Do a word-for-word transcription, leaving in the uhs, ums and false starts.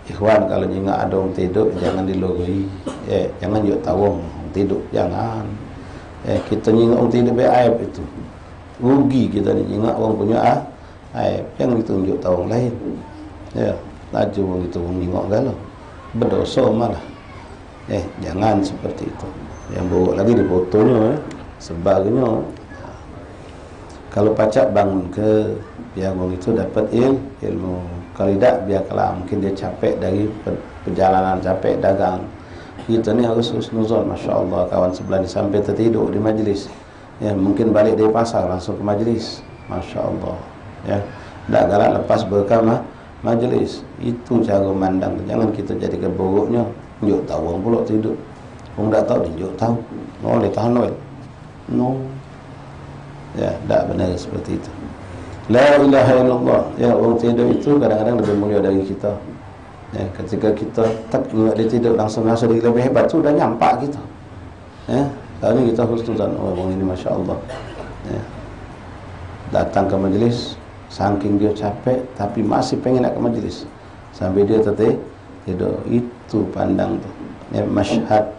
Ikhwan, kalau nyingok ado wong tiduk, jangan dilogoi. Eh, jangan juk tau wong tiduk, jangan. Eh, kito nyingok wong tiduk be aib itu. Rugi kito ni nyingok wong punyo a-, aib. Jangan ditunjuk tau wong lain. Ya, laju wong itu wong nyingok galo. Bedoso malah. Eh, jangan seperti itu. Yang buruk lagi difotonyo, eh. Sebarnyo. Kalau pacak bangun ke, biar wong itu dapat il-, ilmu. Kalau tidak, biarkanlah, mungkin dia capek dari pe-, perjalanan, capek dagang. Kita ni harus husnuzon, masya Allah, kawan sebelah ni sampai tertidur di majlis. Ya, mungkin balik dari pasar langsung ke majlis. Masya Allah. Ya, dak galak lepas berkah ma-, majlis. Itu cara mandang. Jangan kita jadikan buruknya. Njuk tahu orang pula tidur. Orang dak tahu, dia njuk tahu. Oh, dia tahan, weh. No. Ya, dak benar seperti itu. La ilaha illallah. Ya, orang tidur itu kadang-kadang lebih mulia dari kita. Ya, ketika kita tak ingat dia tidur, langsung rasa dia lebih hebat, tu dah nyampak kita. Ya, lalu kita husnuzan, oh, orang ini masya Allah. Ya. Datang ke majlis, saking dia capek, tapi masih pengen nak ke majlis. Sampai dia teti-, tidur. Itu pandang tu. Ya, masyhad